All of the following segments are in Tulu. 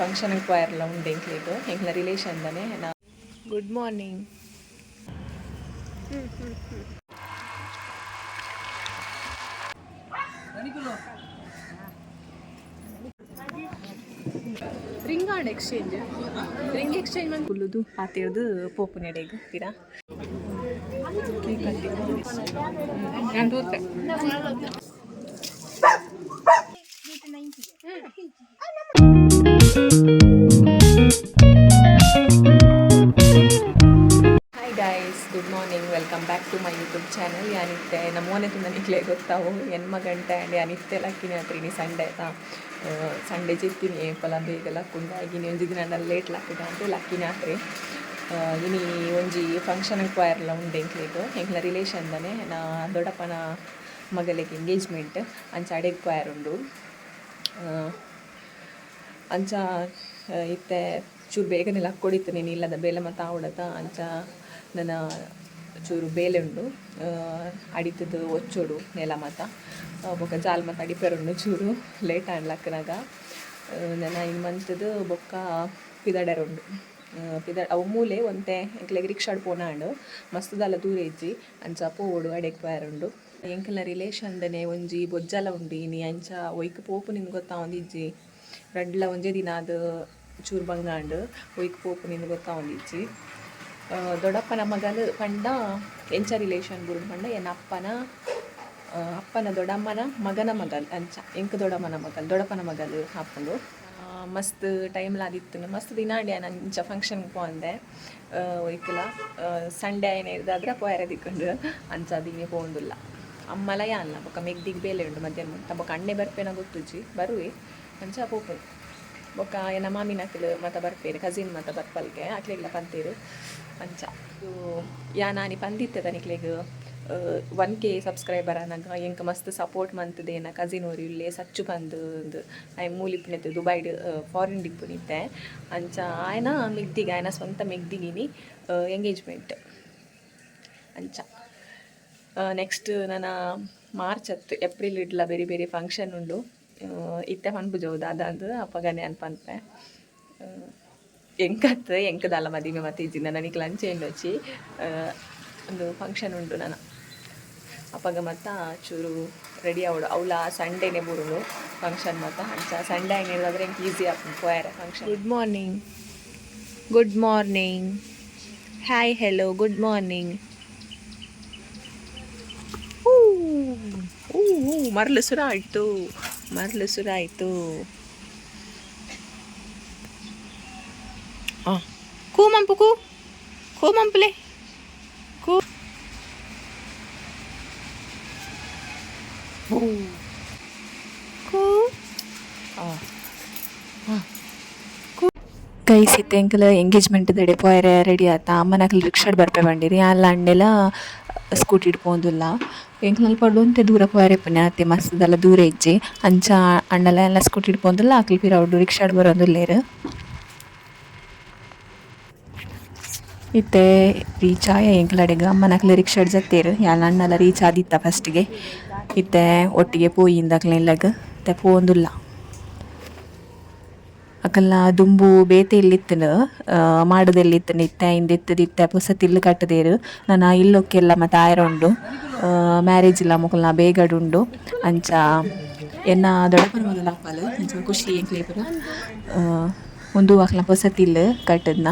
ಫಂಕ್ಷನ್ ಪೋಯರ್ಲ ಉಂಡು ಎಂಕ್ಲೆಗ್ ಎಂಕ್ಲ ರಿಲೇಷನ್ ದಾನೆ ನಾ. Good morning. Ring and exchange, ring exchange ಮಂತ್ ಕುಲ್ಲುದು ಪಾತೆರ್ದು ಪೋಪುನೆಡೆಗ್ ಪಿರ. ಕೇಕ್ ಕಟ್ಟಿಂಗ್ ನಾನು ತೂತೆ. Hi guys, good morning, welcome back to my YouTube channel. ಯಾನಿತ್ತೆ ನಮ್ಮನೆ ತುಂಬ ನಿಕ್ಲೆ ಗೊತ್ತಾವು ಎನ್ಮ ಗಂಟೆ ಆ್ಯಂಡ್ ಯಾನಿತ್ತೆ ಲಕ್ಕಿನಿ ಆತ್ರಿನಿ. ಸಂಡೆ ಆಯ್ತಾ? ಸಂಡೆ ಜೆತ್ತಿನಿ ಏಪಲ ಬೇಗ ಲಕ್ಕುಂಡ ಇನಿ ಒಂಜಿ ದಿನ ಲೇಟ್ ಲಕ್ಕುದ ಅಂತ ಲಕ್ಕಿನಿ ಆತ್ರಿ. ಇನಿ ಒಂಜಿ ಫಂಕ್ಷನ್ ಪೋಯರ್ಲ ಉಂಡು ಎಂಕ್ಲೆಗ್. ಎಂಕ್ಲ ರಿಲೇಷನ್ ದಾನೆ ನಾ ದೊಡ್ಡಪ್ಪನ ಮಗಲೆಗ್ ಎಂಗೇಜ್ಮೆಂಟ್, ಅಂಚ ಅಡೆಗ್ ಪೋಯರ್ ಉಂಡು. ಅಂಚ ಇತ್ತೆ ಚೂರು ಬೇಗನೆ ಲಕ್ಕೊಡಿತ್ತು ನೀನು ಇಲ್ಲದ ಬೇಲೆ ಮತ್ತು ಆವಡತ. ಅಂಚ ನನ್ನ ಚೂರು ಬೇಲೆ ಉಂಡು, ಅಡಿತದ್ದು ಒಚ್ಚೋಡು ನೆಲ ಮಾತ ಬೊಕ್ಕ ಜಾಲ್ ಮಾತ ಅಡಿಪೆರುಂಡು. ಚೂರು ಲೇಟ್ ಆಂಡ್ ಲಕ್ಕನಾಗ. ನನ ಇನ್ ಮಂತದ್ದು ಬೊಕ್ಕ ಪಿದಡರುಂಡು. ಪಿದ ಅವು ಮೂಲೆ ಒಂತೆ ಎಂಕ್ಲೆಗ್ ರಿಕ್ಷಾಡ್ ಪೋನಾಂಡ್, ಮಸ್ತ್ ದಾಲ ದೂರ ಇಜ್ಜಿ. ಅಂಚ ಪೋವೊಡು, ಅಡೆಗ್ ಪೋಯರುಂಡು. ಎಂಕಲ್ನ ರಿಲೇಷನ್ದನೆ ಒಂಜಿ ಬೊಜ್ಜಲ ಉಂಡು ಇನಿ. ಅಂಚ ಒಯ್ಕ್ ಪೋಪುನಿಂದ್ ಗೊತ್ತಾವೊಂದಿಜ್ಜಿ. ರಡ್ಲ ಒಂಜೇ ದಿನ ಅದು ಚೂರು ಬಂಗಾಂಡ್, ಒಯ್ಕ್ ಪೋಪುನಿಂದ್ ಗೊತ್ತಾವೊಂದಿಜ್ಜಿ. ದೊಡ್ಡಪ್ಪನ ಮಗಲು ಪಂಡ ಎಂಚ ರಿಲೇಷನ್ ಬುರುಂಡು ಪಂಡ ಎನ್ನ ಅಪ್ಪನ ಅಪ್ಪನ ದೊಡ್ಡಮ್ಮನ ಮಗನ ಮಗಲ್. ಅಂಚ ಎಂಕ್ ದೊಡ್ಡಮ್ಮನ ಮಗಲ್, ದೊಡ್ಡಪ್ಪನ ಮಗಲ್ ಆಪುಂಡು. ಮಸ್ತ್ ಟೈಮ್ಲ ಆದಿತ್ತುಂಡು, ಮಸ್ತ್ ದಿನ ಆಂಡ್ ಯಾನ್ ಅಂಚ ಫಂಕ್ಷನ್ ಪೋಂದೆ ಒಯ್ಕಲ. ಸಂಡೆ ಆಯ್ನ ಪೋಯರೆ ತಿಕ್ಕುಂಡು. ಅಂಚ ಇನಿ ಪೋಂದುಲ್ಲ. ಅಮ್ಮಲ ಯಾನ್ಲ ಬೊಕ್ಕ ಮೆಗ್ದಿಗ್ ಬೇಲೆ ಉಂಡು ಮಧ್ಯಾಹ್ನ ಮುಟ್ಟ. ಬೊಕ್ಕ ಅಣ್ಣೆ ಬರ್ಪೇನ ಗೊತ್ತುಜ್ಜಿ, ಬರುವೆ. ಅಂಚ ಪೋಪುಂಡು. ಬೊಕ್ಕ ಎನ್ನ ಮಾಮಿನಕ್ಲು ಮಾತ ಬರ್ಪೇರು, ಕಸಿನ್ ಮಾತ ಬರ್ಪಲ್ಗೆ, ಅಕ್ಲೆಗ್ಲ ಪಂತೇರು. ಅಂಚ ಯಾನ್ ಆನಿ ಪಂದಿತ್ತೆ ನಿಕ್ಲೆಗ್, 1K subscriber ಆನಗ ಎಂಕ್ ಮಸ್ತ್ ಸಪೋರ್ಟ್ ಮಂತುದು ಎನ್ನ ಕಸಿನ್ ಒರಿ ಉಲ್ಲೆ ಸಚ್ಚು ಪಂದ್. ಆಯೆ ಮೂಲು ಇಪ್ಪುನಿತ್ತೆ, ದುಬೈಡ್ ಫಾರಿನ್ ಇಪ್ಪುನಿತ್ತೆ. ಅಂಚ ಆಯನ ಮೆಗ್ದಿಗೆ, ಆಯನ ಸ್ವಂತ ಮೆಗ್ದಿಗಿನಿ ಎಂಗೇಜ್ಮೆಂಟ್. ಅಂಚ ನೆಕ್ಸ್ಟ್ ನನ ಮಾರ್ಚ್ ಅತ್ತು ಏಪ್ರಿಲ್ ಇಡ್ಲ ಬೇರೆ ಬೇರೆ ಫಂಕ್ಷನ್ ಉಂಡು. ಇತ್ತೆ ಪನ್ಪುಜ ದಾದಾಂದ್, ಅಪಗನೆ ಯಾನ್ ಪನ್ಪೆ. ಎಂಕತ್ ಎಂಕ್ ದಾಲ ಮದಿಮೆ ಮತ್ತ ಇಜ್ಜಿ ನನಗೆ ಲಂಚ್ ಎಂಡೊಚಿ. ಒಂದು ಫಂಕ್ಷನ್ ಉಂಡು ನನ, ಅಪಗ ಮತ್ತ ಚೂರು ರೆಡಿ ಆವೊಡು. ಅವ್ಲ ಸಂಡೇನೆ ಬುರುಂಡು ಫಂಕ್ಷನ್ ಮತ್ತ. ಅಂಚ ಸಂಡೆ ಆಯ್ನ ಎಂಕ್ ಈಸಿ ಆಪುಂಡು ಪೋಯರೆ function. Good morning, good morning, hi, hello, good morning. ಮರ್ಲು ಸುರ ಆಯಿತು, ಮರ್ಲು ಸುರ ಆಯಿತು. ಕೂ ಮಂಪು, ಕೂ ಕೂ ಮಂಪುಲೆ ಕೂ ಕೂ. ಗೈಸ್, ಇತ್ತೆ ಎಂಕುಲು ಎಂಗೇಜ್ಮೆಂಟ್ ದಡೆ ಪೋಯರೆ ರೆಡಿ ಆತ. ಅಮ್ಮನಕುಲು ರಿಕ್ಷಾಡ್ ಬರ್ಪೆ ಬಂಡಿರಿ, ಅಲ್ಲ ಅಣ್ಣೆಲ ಸ್ಕೂಟಿಡ್ ಪೋಂದುಲ್ಲ. ಎಂಕುಲು ಅಲ್ಪ ಒಂತೆ ದೂರ ಪೋಯರೆ ಇಪ್ಪುನೆ ಅತ್ತೆ, ಮಸ್ತ್ ದಾಲ ದೂರ ಇಜ್ಜಿ. ಅಂಚ ಅಣ್ಣಲ ಎಲ್ಲ ಸ್ಕೂಟಿಡ್ ಪೋಂದುಲ್ಲ, ಅಕ್ಲು ಪಿರವುಡು ರಿಕ್ಷಾಡ್ ಬರೋಂದುಲ್ಲೆರ್. ಇತ್ತೆ ರೀಚ್ ಆಯ ಎಂಕ್ಲಡೆಗ್. ಅಮ್ಮನಕ್ಲು ರಿಕ್ಷಾಡ್ ಜತ್ತೇರು, ಯಾನ್ ಅಣ್ಣಲ ರೀಚ್ ಆದಿತ್ತ ಫಸ್ಟ್ಗೆ. ಇತ್ತೆ ಒಟ್ಟಿಗೆ ಪೋಯಿಂದ್ ಅಕ್ಲ್ನ ಇಲ್ಲಗ್. ಇತ್ತೆ ಪೋವೊಂದುಲ್ಲ. ಅಕಲ್ನ ದುಂಬು ಬೇತೆ ಇಲ್ಲಿತ್ತುಂಡು, ಮಾಡದೆಲ್ಲ ಇತ್ತುಂಡು. ಇತ್ತೆ ಇಂದೆತ್ತದ ಇತ್ತೆ ಪೊಸತ್ ಇಲ್ಲು ಕಟ್ಟುದೇರು. ನನ ಇಲ್ಲೊಕ್ಕೆಲ್ಲ ಮತ್ತೆ ಆಯೆರೆ ಉಂಡು. ಮ್ಯಾರೇಜ್ ಇಲ್ಲ ಮೊಕಲ್ನ ಬೇಗಡ್ ಉಂಡು. ಅಂಚ ಎನ್ನ ದೊಡ್ಡಪ್ಪನ ಮಗಲ್ ಆಪಲ್, ಅಂಚ ಖುಷಿ ಎಂಕ್ಲೆ ಪೂರ. ಉಂದು ಅಕ್ಲ್ನ ಪೊಸತ್ ಇಲ್ಲು ಕಟ್ಟುದ್ನ.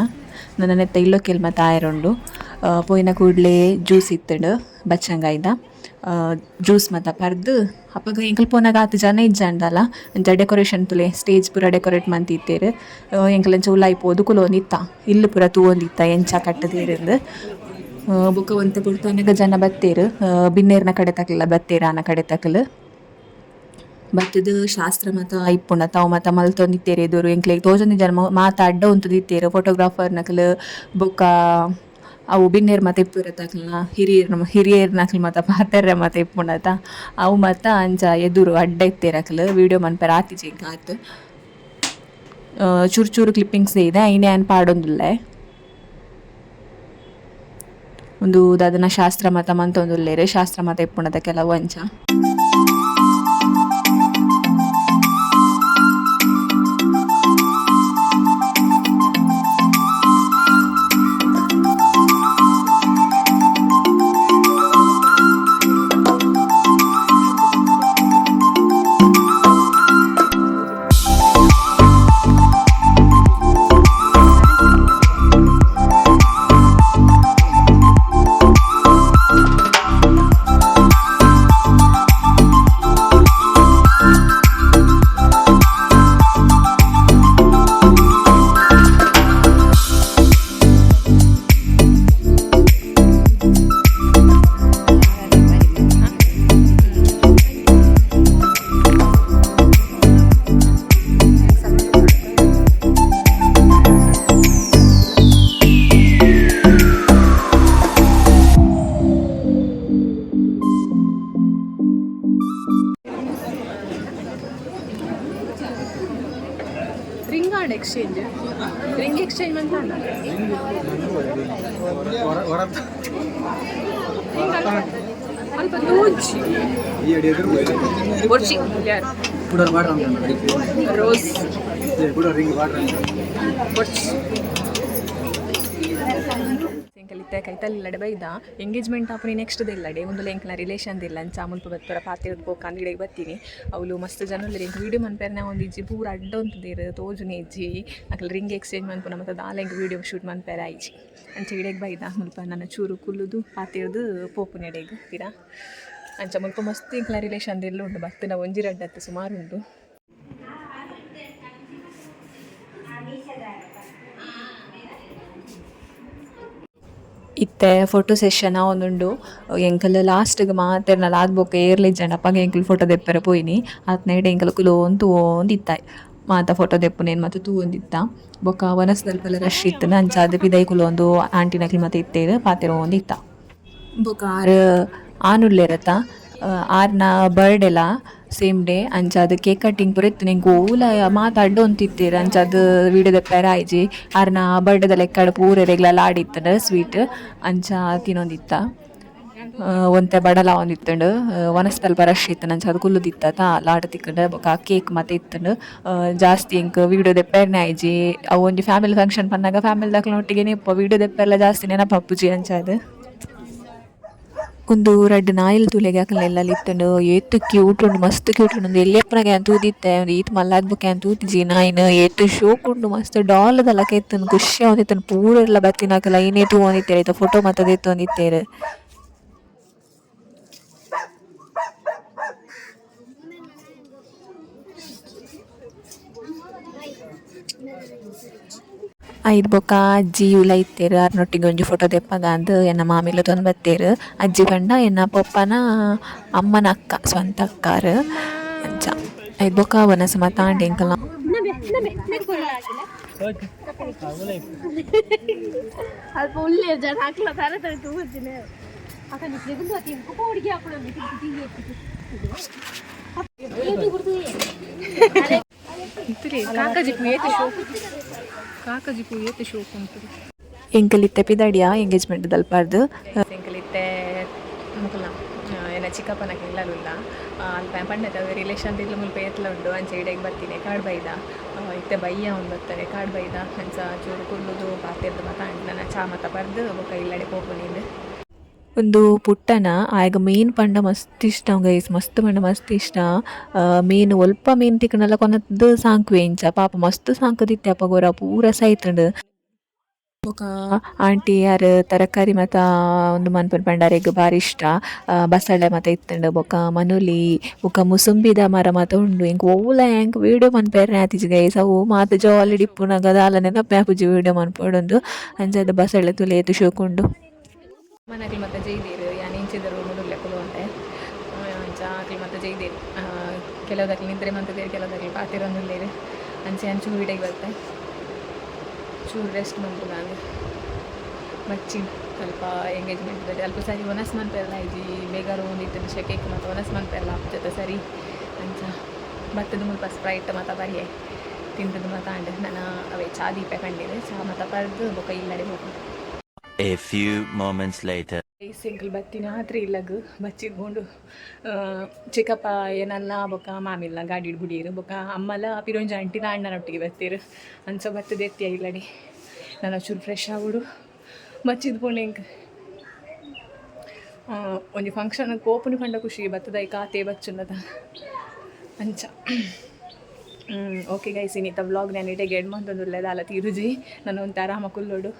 ನನ ನೆತ್ತ ಇಲ್ಲೊಕ್ಕೆಲ್ ಮಾತ ಆಯೆರೆ ಉಂಡು. ಪೋಯಿನ ಕೂಡ್ಲೆ ಜ್ಯೂಸ್ ಇತ್ತುಂಡು, ಬಚ್ಚಂಗಾಯ್ದ ಜ್ಯೂಸ್ ಮಾತ ಪರ್ದು. ಅಪಗ ಎಂಕುಲು ಪೋನಗ ಆತ್ ಜನ ಇಜ್ಜಾಂಡಲ. ಅಂಚ ಡೆಕೋರೇಷನ್ ತೂಲೆ, ಸ್ಟೇಜ್ ಪೂರ ಡೆಕೋರೇಟ್ ಮಂತಿತ್ತೆರ್. ಎಂಕುಲು ಅಂಚ ಉಲಾಯಿ ಪೋದು ಕುಲೊಂದಿತ್ತ, ಇಲ್ಲು ಪೂರ ತೂವೊಂದಿತ್ತ ಎಂಚ ಕಟ್ಟುದೆರಿಂದ್. ಬೊಕ ಒಂತೆ ಪೊರ್ತುನಗ ಜನ ಬತ್ತೆರ್. ಬಿನ್ನೆರ್ನ ಕಡೆತಕುಲ್ಲ ಬತ್ತೆರ್, ಆನ ಕಡೆತಕುಲು ಬತ್ತುದು ಶಾಸ್ತ್ರ ಮಾತ ಇಪ್ಪುಂಡತ, ಅವು ಮಾತ ಮಲ್ತೊಂದಿತ್ತೆರ್. ಎದುರು ಎಂಕ್ಲೆಗ್ ತೋಜೊಂದಿಜ್ಜಾಂಡ್, ಮಾತ ಅಡ್ಡ ಉಂತುದಿತ್ತೆರ್ ಫೋಟೋಗ್ರಾಫರ್ ನಕುಲು. ಬೊಕ್ಕ ಅವು ಬಿನ್ನೆರ್ ಮಾತ ಇಪ್ಪುರತ, ಅಕಲ್ನ ಹಿರಿಯೆರ್, ಹಿರಿಯೆರ್ನಕುಲು ಮಾತ ಪಾತೆರ್ರೆ ಮಾತ ಇಪ್ಪುಂಡತ, ಅವು ಮಾತ ಅಂಚ ಎದುರು ಅಡ್ಡ ಇತ್ತೆರ್ ಅಕುಲು. ವೀಡಿಯೋ ಮನ್ಪೆರೆ ಆತಿಜಿ ಎಂಕ್ ಆತ್. ಚೂರು ಚೂರು ಕ್ಲಿಪ್ಪಿಂಗ್ಸ್ ಇದೆ, ಐನೆ ಯಾನ್ ಪಾಡೊಂದುಲ್ಲೆ. ಉಂದು ದಾದನ ಶಾಸ್ತ್ರ ಮಾತ ಮಂತೊಂದುಲ್ಲೆರ್, ಶಾಸ್ತ್ರ ಮಾತ ಇಪ್ಪುಂಡತ ಕೆಲವು ಅಂಚ. ಎಕ್ಸ್ಚೇಂಜ್, ರಿಂಗ್ ಎಕ್ಸ್ಚೇಂಜ್ ಮಂತಾಂಡ. ಅಲ್ಪ ತೂಜಿ ಬೊರ್ಚಿ ಯಾರ್ ರೋಸ್ ಬೊರ್ಚಿ. ಎಂಕಲ್ ಇತ್ತೆ ಕೈತಲ್ ಬೈದ. ಎಂಗೇಜ್ಮೆಂಟ್ ಆಪುನಿ ನೆಕ್ಸ್ಟ್ ದಿಲ್ಲಡೆ. ಒಂದು ಎಂಕಲ್ನ ರಿಲೇಷನ್ ದಿಲ್ಲ. ಅಂಚ ಮುಲ್ಪ ಬತ್ತರ ಪಾತೆರ್ದ್ ಪೋಕ ಅಂಗಡಿಗೆ ಬತ್ತೀನಿ. ಅವಳು ಮಸ್ತ್ ಜನ ಉಲ್ಲೆರ್. ಎಂಕ್ ವೀಡಿಯೋ ಮನ್ಪೆರ್ನೆ ಒಂದಿಜ್ಜಿ. ಪೂರ ಅಡ್ಡ ಉಂತುದೆರ್, ತೋಜುನೆ ಇಜ್ಜಿ. ಅಕಲ್ ರಿಂಗ್ ಎಕ್ಸ್ಚೇಂಜ್ ಮನ್ಪುನ ಮತ್ತೆ ದಾಲ ಎಂಕ್ ವೀಡಿಯೋ ಶೂಟ್ ಮನ್ಪೆರೆ ಆಯ್ಜಿ. ಅಂಚ ಇಡೆಗ್ ಬೈದ. ಮುಲ್ಪ ನನ ಚೂರು ಕುಲ್ಲುದು ಪಾತೆರ್ದ್ ಪೋಪುನಿ ಎಡೆಗ್ ಪಿರ. ಅಂಚ ಮುಲ್ಪ ಮಸ್ತ್ ಎಂಕ್ಲ ರಿಲೇಷನ್ ಎಲ್ಲ ಉಂಡು. ಬತ್ತಿನ ಒಂಜಿ ರಡ್ಡತ್ತು, ಸುಮಾರು ಉಂಡು. ಇತ್ತೆ ಫೋಟೋ ಸೆಷನ್ ಒಂದುಂಡು. ಎಂಕಲ್ ಲಾಸ್ಟ್ಗೆ ಮಾತೆರ್ನಲ ಆದ್ ಬೊಕ್ಕ ಏರ್ಲ ಇಜ್ಜಂಡ ಅಪಗ ಎಂಕುಲು ಫೋಟೋ ದೆಪ್ಪರೆ ಪೋಯಿನಿ. ಆತ್ನೈಡ್ ಎಂಕಲ್ ಕುಲೋಂದು ತೂವೊಂದಿತ್ತ. ಮಾತ ಫೋಟೋ ದೆಪ್ಪುನೇನ್ ಮಾತ ತೂವೊಂದಿತ್ತ. ಬೊಕ್ಕ ವನಸ್ದಲ್ಪಲ ರಶ್ ಇತ್ತುಂಡು. ಅಂಚಾದ್ ಪಿದೈ ಕುಲೋಂದು ಆಂಟಿನಕ್ಲು ಮಾತ ಇತ್ತೆರ್, ಪಾತೆರೊಂದಿತ್ತ. ಬೊಕ ಆರ್ ಆನುಲ್ಲೆರತ, ಆರ್ನ ಬರ್ಡೇಲ ಸೇಮ್ ಡೇ. ಅಂಚಾದ್ ಕೇಕ್ ಕಟ್ಟಿಂಗ್ ಪೂರ ಇತ್ತುಂಡು. ಎಂಕ್ ಓಲ ಮಾತ ಅಡ್ಡ ಉಂತಿತ್ತೆರ್. ಅಂಚಾದ್ ವೀಡಿಯೋ ದೆಪ್ಪೆರೆ ಆಯ್ಜಿ. ಆರ್ನ ಬರ್ಡೇದ ಲೆಕ್ಕಡ್ ಪೂರೆರೆಗ್ಲ ಲಾಡ್ ಇತ್ತುಂಡು, ಸ್ವೀಟ್. ಅಂಚ ತಿನೊಂದಿತ್ತ. ಒಂತೆ ಬಡಲ ಆವೊಂದಿತ್ತುಂಡು. ವನಸ್ದಲ್ಪ ರಶ್ ಇತ್ತುಂಡು. ಅಂಚಾದ್ ಕುಲ್ಲುದಿತ್ತ ಲಾಡ್ ತಿಕ್ಕುಂಡು. ಬೊಕ ಕೇಕ್ ಮಾತ ಇತ್ತುಂಡು. ಜಾಸ್ತಿ ಎಂಕ್ ವೀಡಿಯೋ ದೆಪ್ಪೆರ್ನೆ ಆಯ್ಜಿ. ಅವು ಒಂಜಿ ಫ್ಯಾಮಿಲಿ ಫಂಕ್ಷನ್ ಪನ್ನಗ ಫ್ಯಾಮಿಲಿ ದಕ್ಲ್ನೊಟ್ಟಿಗೆನೆ ಇಪ್ಪ, ವೀಡಿಯೋ ದೆಪ್ಪೆರೆಲ ಜಾಸ್ತಿ ನೆನಪಾಪುಜಿ ಅಂಚಾದ್. ಉಂದು ರಡ್ಡ್ ನಾಯಿಲ್ ತೂಲೆಗೆ, ಅಕಲ್ನ ಇಲ್ಲಲ್ ಇತ್ತುಂಡು. ಏತ್ ಕ್ಯೂಟ್ ಉಂಡು, ಮಸ್ತ್ ಕ್ಯೂಟ್ ಉಂಡು. ಉಂದು ಎಲ್ಯಪ್ಪುನಗ ಯಾನ್ ತೂದಿತ್ತೆ. ಉಂದು ಈತ್ ಮಲ್ಲ ಆದ್ ಬೊಕ ಯಾನ್ ತೂತಿಜಿ ನಾಯಿನ್. ಏತ್ ಶೋಕು ಉಂಡು, ಮಸ್ತ್ ಡಾಲ್ ದ ಲೆಕ ಇತ್ತುಂಡು. ಖುಷಿ ಆವೊಂದಿತ್ತುಂಡು. ಪೂರೆರ್ಲ ಬತ್ತಿನಕುಲು ಐನೇ ತೂವೊಂದಿತ್ತೆರ್. ಐತ ಫೋಟೋ ಮಾತ ದೆತ್ತೊಂದಿತ್ತೆರ್. ಐದ್ ಬೊಕ್ಕ ಅಜ್ಜಿ ಉಲ ಇತ್ತೆರ್. ಆರ್ನೊಟ್ಟಿಗೆ ಒಂಜಿ ಫೋಟೋ ದೆಪ್ಪಗಾಂದ್ ಎನ್ನ ಮಾಮಿಲ ತೊಂದ್ ಬತ್ತೆರ್. ಅಜ್ಜಿ ಪಂಡ ಎನ್ನ ಪೊಪ್ಪನ ಅಮ್ಮನ ಅಕ್ಕ, ಸ್ವಂತ ಅಕ್ಕಾರ್. ಅಂಚ ಐದ್ ಬೊಕ್ಕ ವನಸ್ ಮಾತ ಆಂಡ್ ಎಂಕಲ್ನ. ಅಲ್ಪ ಉಲ್ಲೇರ್ ಜನ ಹಾಕ್ಲ ತರ ತರ ತೂವತ್ತಿನ ಅಕ್ಕ ನಿಕ್ಲೆಗುಂದು ಅತಿ ಇಂಕು ಹುಡುಗಿ ಹಾಕೊಳ್ಳೋ. ಕಾಕಜಿ ಏತ್ ಶೋಕು, ಕಾಕಜಿ ಪೂ ಏತ್ ಶೋಕು ಉಂಟು. ಎಂಕಲ್ ಇತ್ತೆ ಪಿದಡಿಯ ಎಂಗೇಜ್ಮೆಂಟ್ ದಲ್ಪಾರ್ದು. ಎಂಕಲಿತ್ತೆ ಮುಕುಲ ಎನ್ನ ಚಿಕ್ಕಪ್ಪನ ಇಲ್ಲಲುಲ್ಲ. ಅಲ್ಪ ಪಂಡತ ರಿಲೇಷನ್ ಇಲ್ಲ, ಮುಲ್ಪ ಏತ್ಲ ಉಂಡು. ಅಂಚ ಇಡೆಗ್ ಬತ್ತೀನಿ, ಕಾಡ್ ಬೈದ. ಇತ್ತೆ ಬಯ್ಯ ಒಂದು ಬರ್ತಾರೆ. ಕಾಡ್ ಬೈದ. ಅಂಚ ಚೂರು ಕುಲ್ಲುದು ಪಾತೆರ್ದು ಮಾತ ಆಂಡ್. ನನ ಚಾ ಮಾತ ಪರ್ದು ಬೊಕ ಇಲ್ಲಡೆ ಪೋಪುನಿಂದ್. ಉಂದು ಪುಟ್ಟನ. ಆಯಗ್ ಮೀನ್ ಪಂಡ ಮಸ್ತ್ ಇಷ್ಟ ಗೈಸ್, ಮಸ್ತ್ ಪಂಡ ಮಸ್ತ್ ಇಷ್ಟ. ಮೀನ್ ಒಲ್ಪ ಮೀನ್ ತಿಕ್ಕುಂಡಲ ಕೊನತ್ದ್ ಸಾಂಕುವೆ ಇಂಚ. ಪಾಪ ಮಸ್ತ್ ಸಾಂಕುದಿತ್ತೆ ಅಪಗ ಒರ, ಪೂರ ಸೈತ್ಂಡ್. ಬೊಕ ಆಂಟಿ ಆರ್ ತರಕಾರಿ ಮಾತ ಉಂದು ಮನ್ಪುನು ಪಂಡ ಅರೆಗ್ ಬಾರಿ ಇಷ್ಟ. ಬಸಳೆ ಮಾತ ಇತ್ತುಂಡು. ಬೊಕ ಮನೊಲಿ, ಬೊಕ ಮುಸುಂಬಿದ ಮರ ಮಾತ ಉಂಡು. ಎಂಕ್ ಒವ್ಲ ಎಂಕ್ ವೀಡಿಯೋ ಮನ್ಪೆರೆ ಆತಿಜಿ ಗೈಸ್. ಅವು ಮಾತ ಜಾಲಿಡ್ ಇಪ್ಪುನಗ ದಾಲ ನೆನಪೇ ಆಪುಜಿ ವೀಡಿಯೋ ಮನ್ಪೊಡುಂದು. ಅಂಚಾದ್ ಬಸಳೆ ತೂಲೆ ಏತ್ ಶೋಕು ಉಂಡು. ಮನಕ್ಲ್ ಮಾತ ಜೈದೆರ್. ಯಾನ್ ಇಂಚಿದ ರೂಮುಡು ಉಲ್ಲೆ ಕುಲೋಂಡೆ. ಅಂಚ ಅಕ್ಲ್ ಮಾತ ಜೈದೆರ್. ಕೆಲವುದಕ್ಲ್ ನಿದ್ರೆ ಮಂತುದೆರ್, ಕೆಲವುದಕ್ಲ್ ಪಾತೆರೊಂದುಲ್ಲೆರ್. ಅಂಚ ಯಾನ್ ಚೂರು ಇಡೆಗ್ ಬತ್ತೆ, ಚೂರು ರೆಸ್ಟ್ ಮನ್ಪುಗಾಂದ್. ಬಚ್ಚಿ ಸ್ವಲ್ಪ ಎಂಗೇಜ್ಮೆಂಟ್ ಅಲ್ಪ ಸರಿ ವನಸ್ ಮನ್ಪೆರಲ ಆಯ್ಜಿ. ಬೇಗಾರ ಒಂದಿತ್ತುಂಡು, ಶೆಕೆಕ್ ಮಾತ ವನಸ್ ಮನ್ಪೆರಲ ಆಪುಜತ ಸರಿ. ಅಂಚ ಬತ್ತದ ಮುಲ್ಪ ಸ್ಪ್ರೈಟ್ ಮಾತ ಬರ್ಯೆ, ತಿಂತದ ಮಾತ ಆಂಡ್. ನನ ಅವೇ ಚಾ ದೀಪೆ ಕಂಡೀರ್. ಚಾ ಮಾತ ಪರ್ದು ಬೊಕ ಇಲ್ಲಡೆ ಹೋಗು. A few moments later. ಎಂಕುಲು ಬತ್ತಿನ ಆತ್ರಿ ಇಲ್ಲಗ್. ಬಚ್ಚಿದ್ಕೊಂಡು ಚಿಕ್ಕಪ್ಪ ಏನಲ್ಲ ಬೊಕ್ಕ ಮಾಮಿಲ್ಲ ಗಾಡಿಡ್ ಬುಡಿಯೆರ್. ಬೊಕ್ಕ ಅಮ್ಮಲ ಪಿರೊಂಜಿ ಆಂಟಿನ ಅಣ್ಣನೊಟ್ಟಿಗೆ ಬತ್ತೆರ್. ಅಂಚ ಬತ್ತದ ಎತ್ತಿಯ ಇಲ್ಲಡೆ. ನನ ಚೂರು ಫ್ರೆಶ್ ಆವೊಡು. ಬಚ್ಚಿದ್ ಪೋಂಡು ಎಂಕ್. ಒಂಜಿ ಫಂಕ್ಷನ್ ಪೋಪುನು ಪಂಡ ಖುಷಿ, ಬತ್ತದ ಕಾತೆ ಬಚ್ಚುಂಡದ ಅಂಚ. ಓಕೆ ಗೈಸ್, ಇನ್ನಿತ ವ್ಲಾಗ್ ನಾನು ಇಡೆಗೆ ಎಂಡ್ ಮಂತೊಂದುಲ್ಲೆ. ದಾಲ ತೀರುಜಿ. ನಾನು ಒಂತೆ ಆರಾಮ ಕುಲ್ಲೊಡು.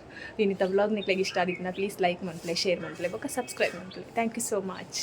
ಇನ್ನಿತ ವ್ಲಾಗ್ ನಿಕ್ಲೆಗ್ ಇಷ್ಟ ಆದಿತ್ತಿನ ಪ್ಲೀಸ್ ಲೈಕ್ ಮನ್ಪುಲೆ, ಶೇರ್ ಮನ್ಪುಲೆ, ಬೊಕ್ಕ subscribe ಮನ್ಪುಲೆ. Thank you so much.